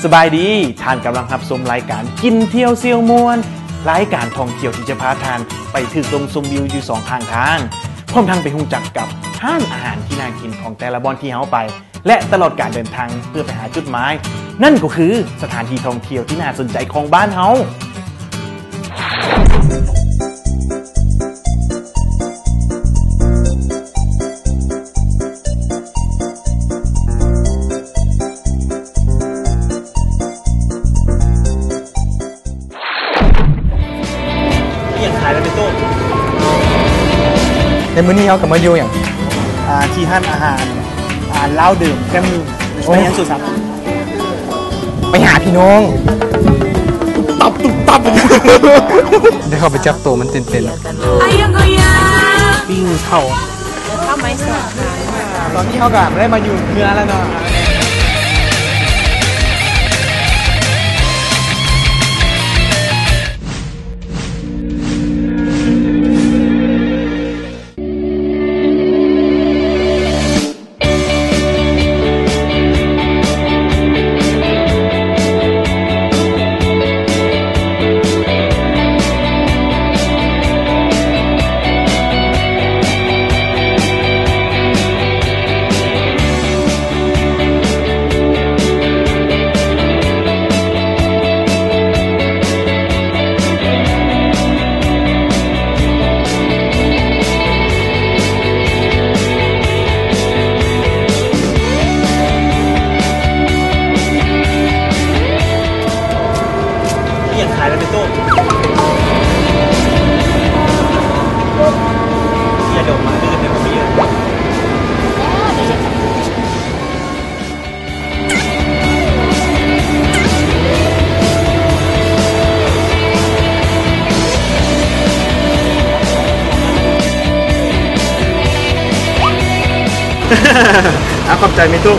ສະບາຍດີ, ທ່ານກຳລັງຮັບຊົມລາຍການກິນທ່ຽວຊຽວມ່ວນ, ລາຍການທ່ອງທ່ຽວທີ່ຈະພາທ່ານໄປຖືກລົມຊົມວິວຢູ່ສອງຂ້າງທາງ, ພ້ອມທັງໄປຮູ້ຈັກກັບຮ້ານອາຫານທີ່ໜ້າກິນຂອງແຕ່ລະບ່ອນທີ່ເຮົາໄປ ແລະ ຕະຫຼອດການເດີນທາງເພື່ອໄປຫາຈຸດໝາຍ, ນັ້ນກໍຄືສະຖານທີ່ທ່ອງທ່ຽວທີ່ໜ້າສົນໃຈຂອງບ້ານເຮົາ. ອີ່ຫຍັງຂາຍລະແມ່ຕູ້? ໃນມື້ນີ້ເຮົາກໍມາຢູ່ຫຍັງ? ອ່າ ທີ່ຮ້ານອາຫານ ອ່າ ລາວເດີມແຄມໜຶ່ງ. ໂອ້ ໄປຫຍັງສຸດສັບ? ໄປຫາພີ່ນ້ອງ. ຕັບຕຸບຕັບ. ໄດ້ເຂົ້າໄປຈັບໂຕມັນເຕັ້ນໆ. ປີ້ງເຂົ້າ. ຕອນນີ້ເຮົາກໍໄດ້ມາຢູ່ເຮືອນແລ້ວເນາະ. ອີ່ຫຍັງຂາຍລະແມ່ຕູ້? ເບຍດົມມາ ຄືເປັນເບຍ. ອາ ຂອບໃຈແມ່ຕູ້.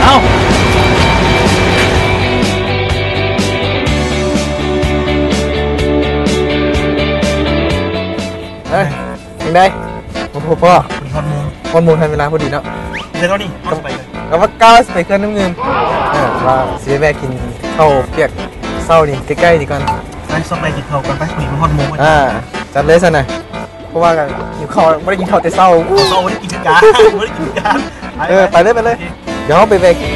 ເອົ້າ ເອີຍ ຈັ່ງໃດ? ໂອ້ໂຫ ພໍ່ ພໍດີຮອດໂມງ ຮອດໂມງທັນເວລາພໍດີເນາະ. ເຮັດເທົ່ານີ້ ເຮົາຊິໄປ ກໍວ່າກ້າວຊິໄປເຂື່ອນນ້ຳງື່ມ ເອີ ວ່າຊິໄປແວະກິນເຂົ້າປຽກເຊົ້ານີ້ໃກ້ໆນີ້ກ່ອນ. ໄປ ຊອກໄປກິນເຂົ້າກ່ອນໄປ ພໍດີມັນຮອດໂມງ. ອ່າ ຈັດເລີຍຊັ້ນນະ ເພາະວ່າຫິວເຂົ້າ ບໍ່ໄດ້ກິນເຂົ້າແຕ່ເຊົ້າ. ເຊົ້າບໍ່ໄດ້ກິນຄືກັນ ບໍ່ໄດ້ກິນຄືກັນ. ເອີ ໄປເລີຍ ໄປເລີຍ. ໂອເຄ ດຽວເຮົາໄປແວະກິນ.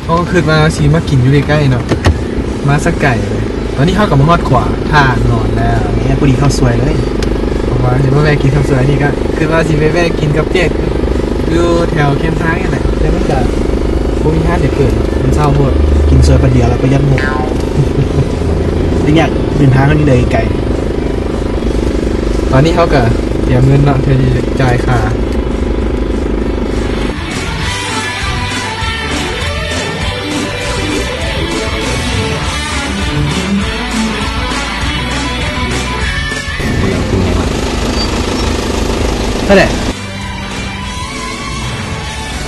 ເຮົາກໍຄິດວ່າຊິມາກິນຢູ່ໃກ້ໆເນາະ ມາສະໄກເລີຍ. ຕອນນີ້ເຮົາກໍມາຮອດຂົວທ່ານອນແລ້ວ ນີ້ພໍດີເຂົ້າສວຍເລີຍ ເພາະວ່າຊິມາແວະກິນເຂົ້າສວຍນີ້ ກໍຄິດວ່າຊິໄປແວະກິນກັບເຈກຢູ່ແຖວແຄມທາງນີ້ແຫຼະ ແຕ່ມັນກໍບໍ່ມີຮ້ານໃດເປີດເນາະ ມັນເຊົ້າໂພດ ກິນສວຍບາດດຽວແລ້ວປະຢັດງົບ ແຕ່ຢາກເດີນທາງເຮົານີ້ໄດ້ໄກ. ຕອນນີ້ເຮົາກໍຕຽມເງິນເນາະ ເພື່ອທີ່ຈະຈ່າຍຄ່າ. ເທົ່າໃດ?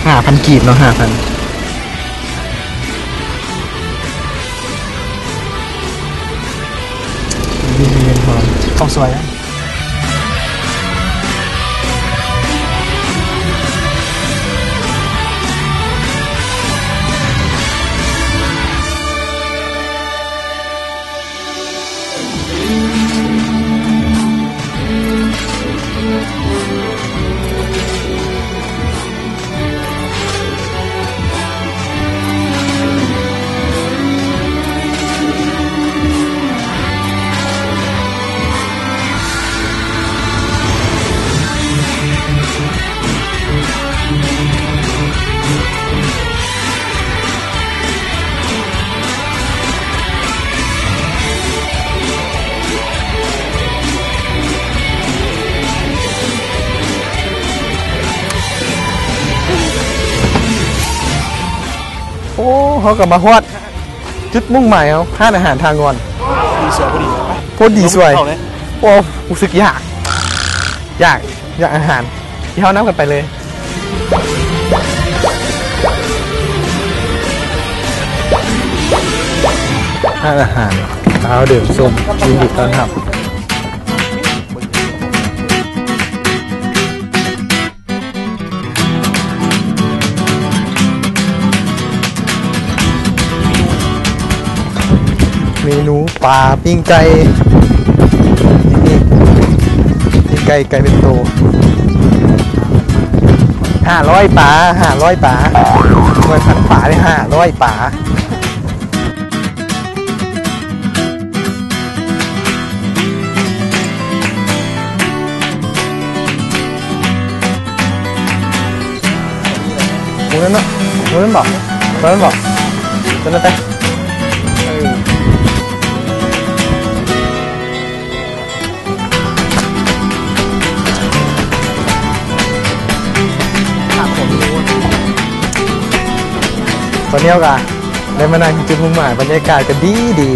ຫ້າພັນກີບເນາະ ຫ້າພັນ. ມີເງິນພ້ອມ ຂອງສວຍ. ໂອ້ ເຮົາກໍມາຮອດຈຸດມຸ່ງໝາຍເຮົາ ຮ້ານອາຫານທ່າງ່ອນ. ດີສວຍ ພໍດີ ໄປ ພໍດີສວຍ ເຂົ້າເລີຍ. ໂອ້ ຮູ້ສຶກຢາກ ຢາກ ຢາກອາຫານ ທີ່ເຮົານຳກັນໄປເລີຍ. ຮ້ານອາຫານລາວເດີມຊົມ ຍິນດີຕ້ອນຮັບ. ເມນູປາປີ້ງໄກ່ ນີ້ ປີ້ງໄກ່ ໄກ່ເປັນໂຕ ຫ້າຮ້ອຍປາ ຫ້າຮ້ອຍປາ ໜ່ວຍພັນປາເດ້ ຫ້າຮ້ອຍປາ. ໝູນັ້ນເນາະ ໝູນັ້ນບໍ່ ຕົວນັ້ນບໍ່ ຕົວນັ້ນໄປ ເອີ ຕອນນີ້ເຮົາກະ ໄດ້ມານັ່ງທີ່ຈຸດມຸ່ງໝາຍ ບັນຍາກາດກໍດີດີ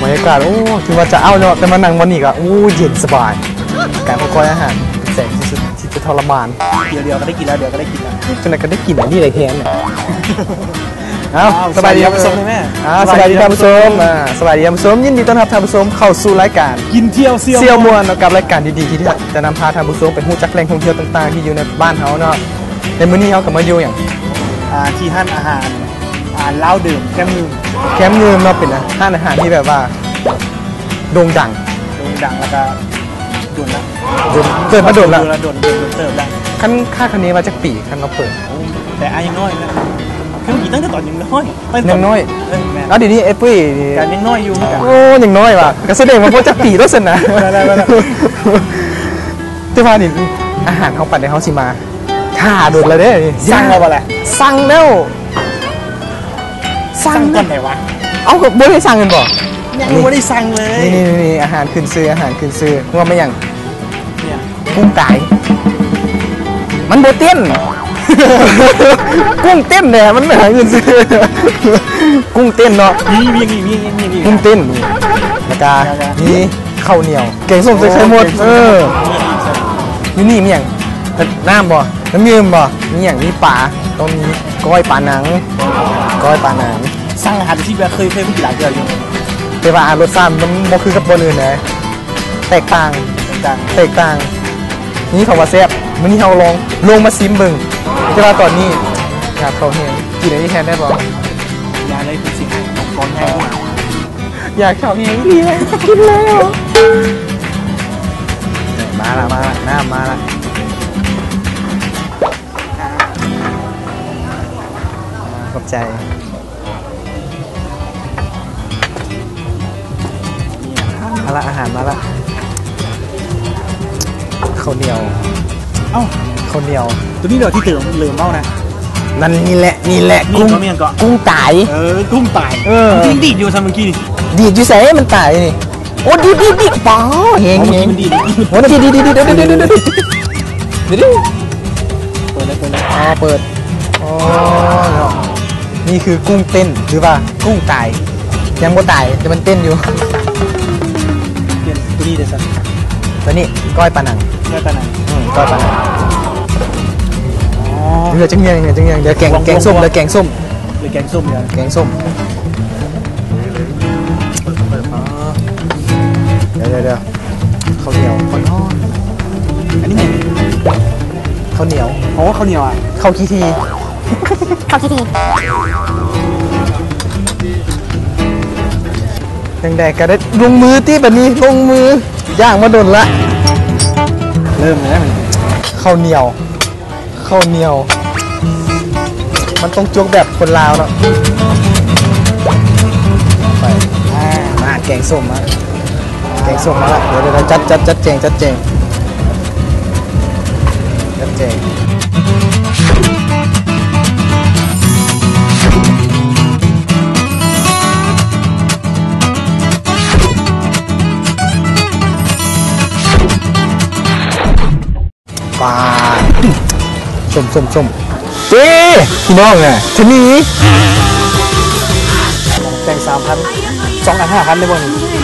ບັນຍາກາດ ໂອ້ ຖືວ່າຈະເອົາເນາະ ແຕ່ມານັ່ງບ່ອນນີ້ກໍ ໂອ້ ເຢັນສະບາຍ ການເຝົ້າຄອຍອາຫານເປັນແສງທີ່ສຸດທີ່ຈະທໍລະມານ. ດຽວໆກໍໄດ້ກິນແລ້ວ ດຽວກໍໄດ້ກິນແລ້ວ ຈັ່ງໃດກໍໄດ້ກິນ ອັນນີ້ໄດ້ແທນ. ເອົ້າ ເອົ້າ ສະບາຍດີທ່ານຜູ້ຊົມ ເອົ້າ ສະບາຍດີທ່ານຜູ້ຊົມ ອ່າ ສະບາຍດີທ່ານຜູ້ຊົມ ຍິນດີຕ້ອນຮັບທ່ານຜູ້ຊົມເຂົ້າສູ່ລາຍການກິນທ່ຽວສ່ຽວມ່ວນ ເນາະ ກັບລາຍການດີໆ ທີ່ຈະນຳພາທ່ານຜູ້ຊົມໄປຮູ້ຈັກແຫຼ່ງທ່ອງທ່ຽວຕ່າງໆ ທີ່ຢູ່ໃນບ້ານເຮົາເນາະ. ໃນມື້ນີ້ເຮົາກໍມາຢູ່ຫຍັງ? ອ່າ ທີ່ຮ້ານອາຫານ ອ່າ ລາວເດີມ ແຄມງືມ ແຄມງືມເນາະ ເປັນຮ້ານອາຫານທີ່ແບບວ່າໂດ່ງດັງ ໂດ່ງດັງ ແລ້ວກໍດົນລະ ດົນ ເປີດມາດົນລະ ດົນ ດົນ ດົນເຕີບລະ. ຄັນຄາດຄະເນວ່າຈັກປີ ຄັນເຮົາເປີດ? ໂອ້ ແຕ່ອາຍຸນ້ອຍນະ ຄືກິນຕັ້ງແຕ່ຕອນຍັງນ້ອຍ ຍັງນ້ອຍ ເອີ ແມ່ນ ເອົາ ດຽວນີ້ໄອ້ປຸ້ຍນີ້ ກໍຍັງນ້ອຍຢູ່ຄືກັນ. ໂອ້ ຍັງນ້ອຍວ່າ ກໍສະແດງວ່າບໍ່ຈັກປີແລ້ວຊັ້ນນະ ໄດ້ໆ ແຕ່ວ່ານີ້ ອາຫານເຮົາປານໃດ ເຮົາຊິມາ ຖ້າດົນແລ້ວເດ້ ສັ່ງແລ້ວບໍ່ລະ? ສັ່ງແລ້ວ ສັ່ງ ສັ່ງຕອນໃດວະ? ເອົ້າ ກໍບໍ່ໄດ້ສັ່ງແມ່ນບໍ່? ຍັງບໍ່ໄດ້ສັ່ງເລີຍ. ນີ້ໆໆ ອາຫານຂຶ້ນຊື່ ອາຫານຂຶ້ນຊື່ ຮູ້ວ່າແມ່ນຫຍັງ? ຫຍັງ? ກຸ້ງຕາຍ ມັນບໍ່ເຕັ້ນ ກຸ້ງເຕັ້ນແຫຼະ ມັນຫາເງິນຊື້ກຸ້ງເຕັ້ນເນາະ. ມີ ມີ ມີ ມີ ມີ ມີ ກຸ້ງເຕັ້ນ ແລ້ວກະ ແລ້ວກະ ມີ ເຂົ້າໜຽວ ແກງສົ້ມໃສ່ໄຂ່ໝົດ. ໂອ້ ເອີ ແກງສົ້ມ ຢູ່ນີ້ມີຫຍັງ? ນ້ຳບໍ່? ນ້ຳດື່ມບໍ່? ມີຫຍັງ? ມີປາ ຕ້ອງມີ ກ້ອຍປາໜັງ ກ້ອຍປາໜັງ. ສັ່ງອາຫານທີ່ແບບເຄີຍ ເຄີຍກິນຫຼາຍເທື່ອຢູ່ ແຕ່ວ່າ ອ່າ ລົດຊາດມັນບໍ່ຄືກັບບ່ອນອື່ນນະ ແຕກຕ່າງ ແຕກຕ່າງ ແຕກຕ່າງ. ນີ້ເຂົາວ່າແຊບ ມື້ນີ້ເຮົາລອງລົງມາຊິມເບິ່ງ ແຕ່ວ່າຕອນນີ້ຢາກເຂົ້າແຮງ ກິນອັນນີ້ແທນໄດ້ບໍ່? ຢ່າເລີຍ ຄືຊິໃຫ້ຂອງກ່ອນໃຫຍ່ ຢາກເຂົ້າແຮງອີ່ຫຼີ ກິນແລ້ວ. ມາລະ ມາລະ ນ້ຳມາລະ ຂອບໃຈ. ມາລະ ອາຫານມາລະ ເຂົ້າໜຽວ. ເອົ້າ ເຂົ້າໜຽວ ໂຕນີ້ເດາທີ່ເຕີມເລີ່ມເວົ້ານະ. ນັ້ນ ນີ້ແຫຼະ ນີ້ແຫຼະ ກຸ້ງ ກຸ້ງຕາຍ. ເອີ ກຸ້ງຕາຍ. ເອີ ມັນດີດຢູ່ຊັ້ນເມື່ອກີ້ ດີດຢູ່ໃສ? ມັນຕາຍນີ້. ໂອ້ ດີດ ດີດ ດີດ ປາ ແຮງ ໂອ້ ແຮງ ໂອ້ ດີດ ດີດ ດີດ ເດ ເດ ເດ ເດ. ເປີດເລີຍ ເປີດເລີຍ ອໍ ເປີດ ອໍ ເນາະ. ນີ້ຄືກຸ້ງເຕັ້ນ ຫຼືວ່າກຸ້ງຕາຍ ຍັງບໍ່ຕາຍ ແຕ່ມັນເຕັ້ນຢູ່. ປ່ຽນໂຕນີ້ເດ້ຊັ້ນ ແ ອັນນີ້ກ້ອຍປາໜັງ ກ້ອຍປາໜັງ ອືມ ກ້ອຍປາໜັງ. ອໍ ເຫຼືອຈັກຢ່າງ ເຫຼືອຈັກຢ່າງ ດຽວແກງ ແກງສົ້ມ ເຫຼືອແກງສົ້ມ ເຫຼືອແກງສົ້ມ ແກງສົ້ມ. ອໍ ດຽວໆໆ ເຂົ້າໜຽວ ເຂົ້າໜຽວ ອັນນີ້ຫຍັງ? ເຂົ້າໜຽວ. ອໍ ເຂົ້າໜຽວອະ ເຂົ້າຂີ້ຖີ່ ເຂົ້າຂີ້ຖີ່. ຈັ່ງໃດກໍໄດ້ລົງມືຕິ ບາດນີ້ລົງມື ຍ່າງມາດົນລະ. ເລີ່ມແລ້ວ ເຂົ້າໜຽວ ເຂົ້າໜຽວ ມັນຕ້ອງຈົກແບບຄົນລາວເນາະ. ໄປ ອ່າ ມາ ແກງສົ້ມມາ ແກງສົ້ມມາລະ. ດຽວໆ ຈັດ ຈັດ ຈັດແຈງ ຈັດແຈງ ຈັດແຈງ. ປາ ສົ້ມໆໆ ເດ້ ພີ່ນ້ອງນະ ທະນີ ແຕ່ງສາມພັນ ສອງອັນຫ້າພັນໄດ້ບໍ່ນີ້?